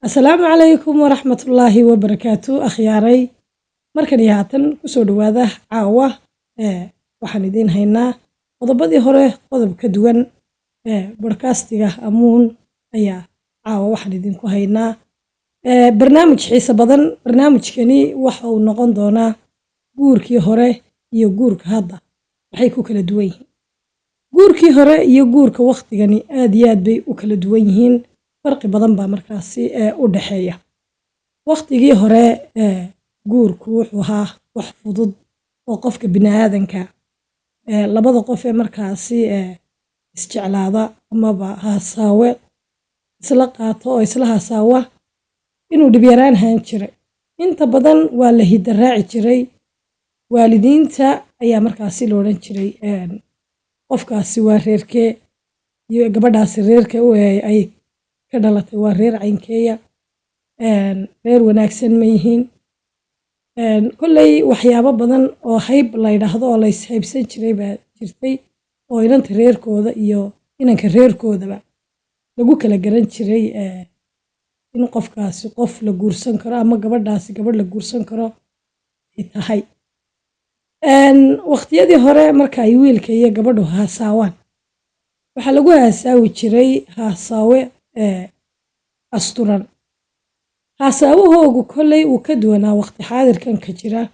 Asalaamu calaykum waraxmatullaahi wabarakaatu. Akhyaaray, markan iyo haatan kusoo dhawaada. Caawa waxaan idiin haynaa qodobadii hore qodob ka duwan. Bodkastiga Amuun ayaa caawa waxaan idinku haynaa barnaamij xiise badan. Barnaamijkani waxa uu noqon doonaa guurkii hore iyo guurka hadda maxay ku kala duwan yihiin. Guurkii hore iyo guurka waktigani aad iyo aad bay u kala duwan yihiin, farqi badan baa markaasi u dhexeeya. Waktigii hore guurku wuxuu ahaa wax fudud oo qofka biniaadanka, labada qof ee markaasi isjeclaada amaba haasaawe isla qaato oo isla haasaawa, inuu dhibyaraan haan jiray. Inta badan waa la hidda raaci jiray, waalidiinta ayaa markaasi la odhan jiray qofkaasi waa reerkee iyo gabadhaasi reerka ay ka dhalatay waa reer caynkeeya, reer wanaagsan ma yihiin. Kolley waxyaabo badan oo hayb la yidhaahdo oo la ishaybsan jiray baa jirtay, oo inanta reerkooda iyo inanka reerkoodaba lagu kala garan jiray in qofkaasi qof la guursan karo ama gabadhaasi gabadh la guursan karo ay tahay. Waqtiyadii hore marka ay wiilka iyo gabadhu haasaawaan, waxaa lagu haasaawi jiray haasaawe asturan. Haasaawahoogu kolley uu ka duwanaa waqti xaadirkan ka jira.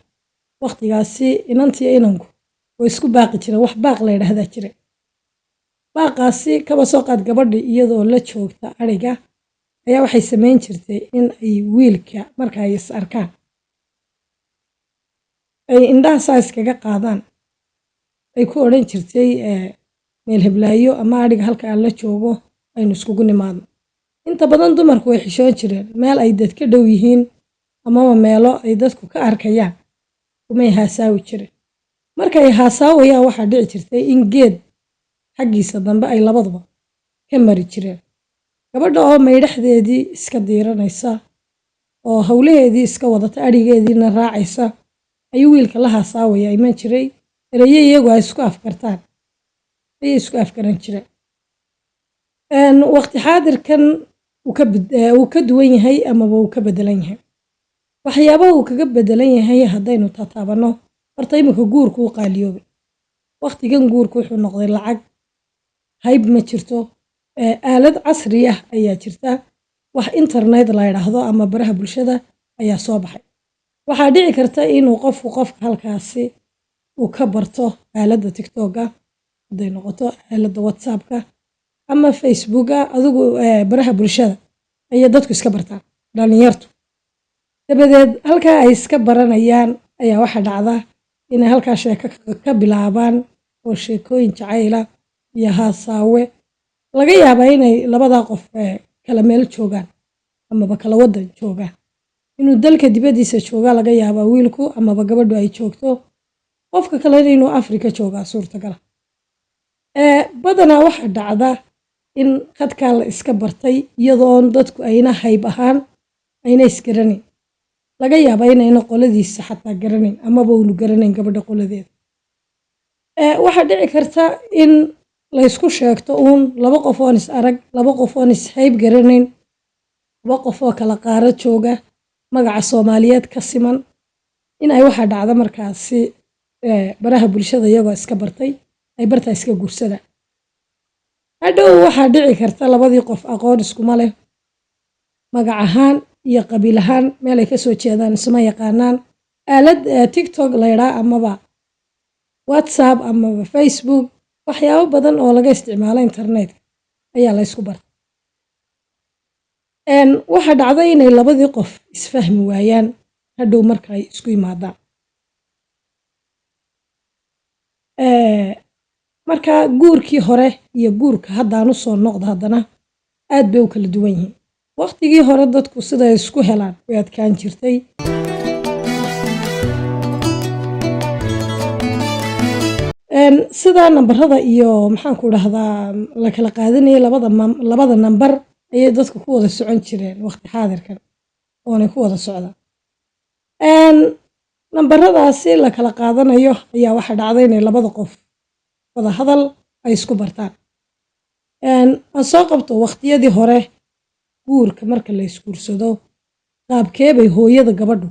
Waqtigaasi inantiyo inanku way isku baaqi jireen, wax baaq la yidhaahdaa jiray. Baaqaasi, kaba soo qaad gabadhi iyadoo la joogta adhiga ayaa waxay samayn jirtay in ay wiilka marka ay is arkaan ay indhaha saa iskaga qaadaan, ay ku odhan jirtay meel heblaayo ama adhiga halka aan la joogo aynu iskugu nimaadno. Inta badan dumarku way xishoon jireen, meel ay dad ka dhow yihiin amaba meelo ay dadku ka arkayaan kumay haasaawi jirin. Markay haasaawayaan, waxaa dhici jirtay in geed xaggiisa dambe ay labaduba ka mari jireen. Gabadha oo maydhaxdeedii iska diiranaysa oo howlaheedii iska wadata, adhigeediina raacaysa, ayuu wiilka la haasaawaya iman jiray. Eraye iyagu ay isku afkartaan ayay isku afkaran jireen. Waqti xaadirkan wuu ka duwan yahay amaba wuu ka bedelan yahay. Waxyaabaha uu kaga bedelan yahay haddaynu tataabanno, horta iminka guurku u qaaliyoobay. Waqtigan guurku wuxuu noqday lacag, hayb ma jirto. Aalad casri ah ayaa jirta, wax internet la yidhaahdo ama baraha bulshada ayaa soo baxay. Waxaa dhici karta inuu qofku qofka halkaasi uu ka barto, aaladda TikToka hadday noqoto, aaladda WhatsAppka ama Facebooka, adigu baraha bulshada ayay dadku iska bartaan dhalinyartu. Dabadeed halkaa ay iska baranayaan ayaa waxaa dhacda inay halkaa sheeko ka bilaabaan oo sheekooyin jacayla iyo haasaawe. Laga yaabaa inay labadaa qof kala meel joogaan amaba kala wadan joogaan, inuu dalka dibaddiisa joogaa laga yaabaa wiilku amaba gabadhu ay joogto, qofka kalena inuu Afrika joogaa suurtagala. Badanaa waxaa dhacda in khadkaa la iska bartay iyadoon dadku ayna hayb ahaan ayna isgaranayn, laga yaabaa inayna qoladiisa xataa garanayn amaba uunu garanayn gabadha qoladeeda. Waxaa dhici karta in laysku sheegto uun laba qof oon is arag, laba qof oon is hayb garanayn, laba qof oo kala qaaro jooga, magaca Soomaaliyeed ka siman, in ay waxaa dhacda markaasi baraha bulshada iyagoo iska bartay ay bartaa iska guursadaan. Hadhow waxaa dhici karta labadii qof aqoon iskuma leh, magac ahaan iyo qabiil ahaan meel ay kasoo jeedaan isma yaqaanaan. Aalad TikTok la yidhaa amaba WhatsApp amaba Facebook, waxyaabo badan oo laga isticmaalo internetka ayaa la ysku bartay. Waxaa dhacday inay labadii qof isfahmi waayaan hadhow marka ay isku yimaadaan. Marka guurkii hore iyo guurka haddaan usoo noqdo, haddana aad bay u kala duwan yihiin. Waqtigii hore dadku siday isku helaan way adkaan jirtay. Sidaa nambarada iyo maxaan ku dhahdaa la kala qaadanayay, labada nambar ayay dadku ku wada socon jireen. Waqti xaadirkan oonay ku wada socdaan nambaradaasi la kala qaadanayo ayaa waxaa dhacday inay labada qof wada hadal ay isku bartaan. Aan soo qabto waqtiyadii hore Guurka marka la isguursado, qaabkeebay hooyada gabadhu,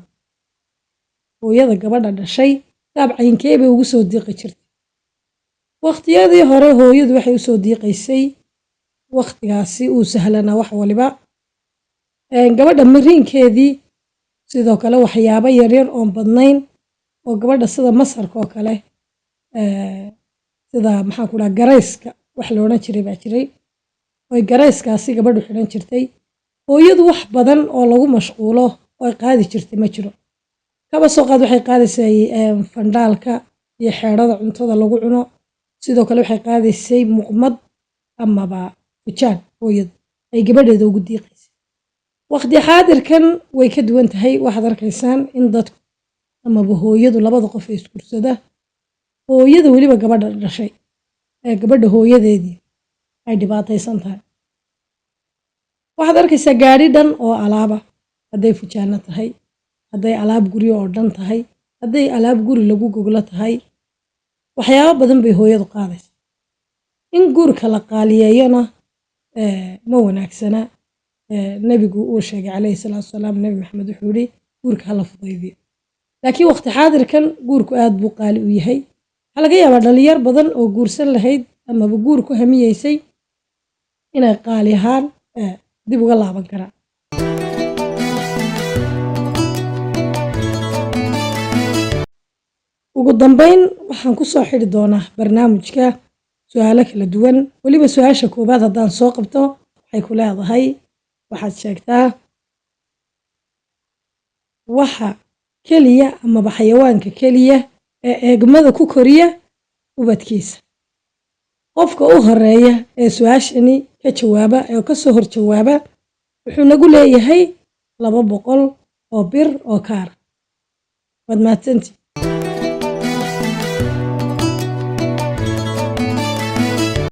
hooyada gabadha dhashay, qaab caynkeebay ugu soo diiqi jirtay? Waqtiyadii hore hooyadu waxay usoo diiqaysay, waqtigaasi uu sahlanaa wax waliba, gabadha mariinkeedii, sidoo kale waxyaabo yaryar oon badnayn oo gabadha, sida masarka oo kale, sida, maxaan ku dhaha, garayska wax la odhan jiray baa jiray, oy garayskaasi gabadhu xidhan jirtay. Hooyadu wax badan oo lagu mashquulo oo ay qaadi jirtay ma jiro. Kaba soo qaad waxay qaadaysay fandhaalka iyo xeedhada cuntada lagu cuno. Sidoo kale waxay qaadaysay muqmad amaba fujaan hooyadu ay gabadheeda ugu diiqaysay. Waqti xaadirkan way ka duwan tahay. Waxaad arkaysaan in dadku amaba hooyadu, labada qof ee isguursada, hooyada weliba gabadha dhashay ee gabadha hooyadeedii ay dhibaataysan tahay. Waxaad arkaysaa gaadhi dhan oo alaaba, hadday fujaano tahay, hadday alaab guryo oo dhan tahay, hadday alaab guri lagu goglo tahay, waxyaabo badan bay hooyadu qaadaysaa. In guurka la qaaliyeeyona ma wanaagsana. Nebigu uu sheegay, calayhi salaatu wasalaam, Nebi Maxamed wuxuu yihi guurka hala fudaydiyo. Laakiin waqti xaadirkan guurku aad buu qaali u yahay. Waxaa laga yaabaa dhalinyar badan oo guursan lahayd amaba guur ku hamiyeysay inay qaali ahaan dib uga laaban karaan. Ugu dambeyn waxaan ku soo xidhi doonaa barnaamijka su-aalo kala duwan. Weliba su-aasha koowaad haddaan soo qabto, waxay ku leedahay: waxaad sheegtaa waxa keliya amaba xayawaanka keliya ee eegmada ku koriya ubadkiisa. Qofka u horeeya ee su-aashani ka jawaaba ee kasoo hor jawaaba wuxuu nagu leeyahay 200 oo bir oo kaara. Waad mahadsantii.